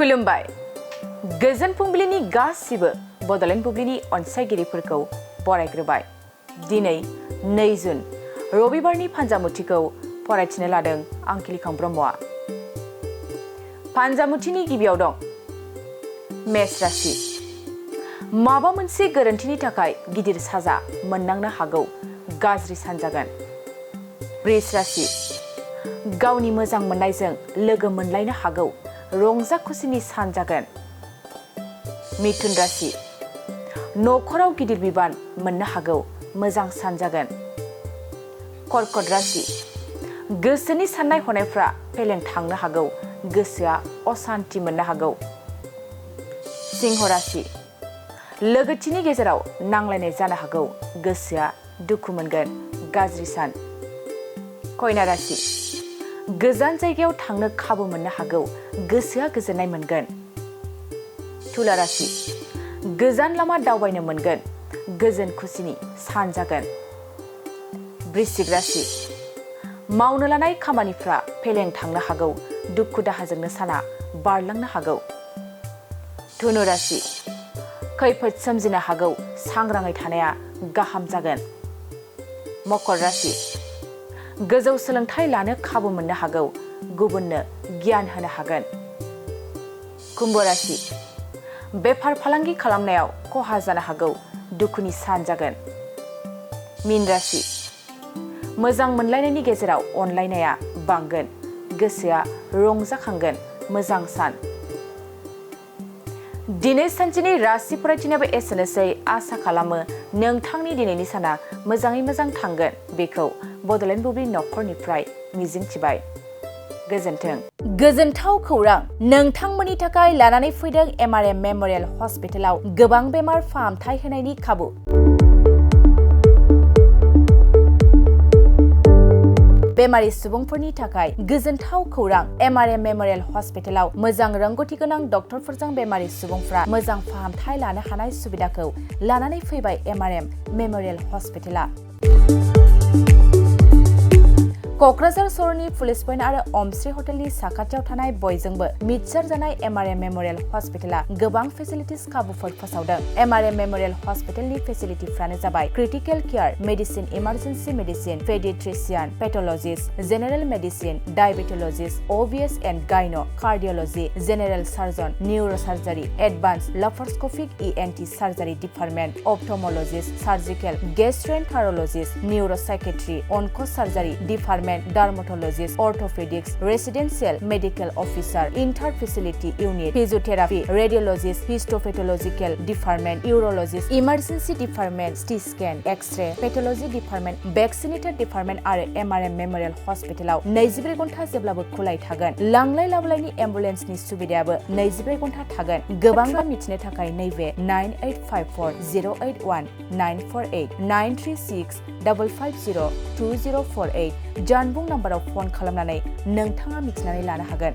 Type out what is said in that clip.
खुलुमबाय गोजोन फुंबिलिनि गासिबो बड'लेण्ड बुब्लिनि अनसायगिरिफोरखौ बरायग्रोबाय। दिनै 2 जुन रबिबारनि फान्जामुथिखौ फरायथिनो लादों आं किलिखां ब्रह्मआ। फान्जामुथिनि गिबियाव दं मेष राशि। माबा मोनसे गोरोन्थिनि थाखाय गिदिर साजा मोननांनो हागौ, गाज्रि सानजागोन। वृष राशि। गावनि मोजां मोननायजों लोगो मोनलायनो हागौ, रंजा खुसिनि सान जागोन। मिथुन राशि। न'खराव गिदिर बिबान मोननो हागौ, मोजां सान जागोन। कर्कट राशि। गोसोनि साननाय हनायफ्रा फेलें थांनो हागौ, गोसोआ असान्ति मोननो हागौ। सिंह राशि। लोगोथिनि गेजेराव नांलायनाय जानो हागौ, गोसोआ दुखु मोनगोन, गाज्रि सान। कन्या राशि। गोजान जायगायाव थांनो खाबु मोननो हागौ, गोसोआ गोजोननाय मोनगोन। तुला राशि। गोजान लामा दावबायनो मोनगोन, गोजोन खुसिनि सान जागोन। वृश्चिक राशि। मावनो लानाय खामानिफ्रा फेलें थांनो हागौ, दुखु दाहाजोंनो साना बारलांनो हागौ। धनु राशि। खैफोद सोमजिनो हागौ, सांग्राङै थानाया गाहाम जागोन। मकर राशि। गोजौ सोलोंथाइ लानो खाबु मोननो हागौ, गुबुननो गियान होनो हागोन। कुम्भ राशि। बेफार फालांगि खालामनायाव खहा जानो हागौ, दुखुनि सान जागोन। मीन राशि। मोजां मोनलायनायनि गेजेराव अनलायनाया बांगोन, गोसोआ रंजाखांगोन, मोजां सान। दिनै सानसेनि राशि फरायथिनायाबो एसेनोसै। आसा खालामो नोंथांनि दिनैनि साना मोजाङै मोजां थांगोन, बेखौ बड'लेण्ड बुब्लि नखरनिफ्राय मिजिंथिबाय। गोजोन्थों। गोजोनथाव खौरां नोंथांमोननि थाखाय लानानै फैदों MRM मेम'रियेल हस्पिटालाव गोबां बेमार फाहामथाय होनायनि खाबु। बेमारि सुबुंफोरनि थाखाय गोजोनथाव खौरां MRM मेम'रियेल हस्पिटालाव मोजां रोंगौथि गोनां डक्टरफोरजों बेमारि सुबुंफ्रा मोजां फाहामथाय लानो हानाय सुबिदाखौ लानानै फैबाय MRM मेम'रियेल हस्पिटाला। क'क्राझार सहरनि पुलिस पइन्ट आरो अमश्री हटेलनि साखाथियाव थानाय बयजोंबो मिथिसार जानाय MRM मेम'रियेल हस्पिटाला गोबां फेसिलिटिस खाबुफोर फोसावदों। MRM मेम'रियेल हस्पिटालनि फेसिलिटिफ्रानो जाबाय critical care, medicine, emergency medicine, paediatrician, pathologist, general medicine, diabetologist, OBS and gynae, cardiology, general surgeon, neuro surgery, advance laparoscopic ENT surgery department, ophthalmologist, surgical, gastroenterologist, neuro psychiatry, onco' surgery department, dermatologist, orthopaedics, residential medical officer, inter facility unit, physiotherapy, radiologist, histopathological department, urologist, emergency department, CT scan, X-ray, pathology department, vaccinator department आरो MRM memorial हस्पिटालाव 24 घन्टा जेब्लाबो खुलाय थागोन। लांलाय लाबोलायनि एम्बुलेन्सनि सुबिदायाबो 24 घन्टा थागोन। गोबां मिथिनो थाखाय नैबे 9854081948 93655020048 जानबुं नाम्बाराव फन खालामनानै नोंथाङा मिथिनानै लानो हागोन।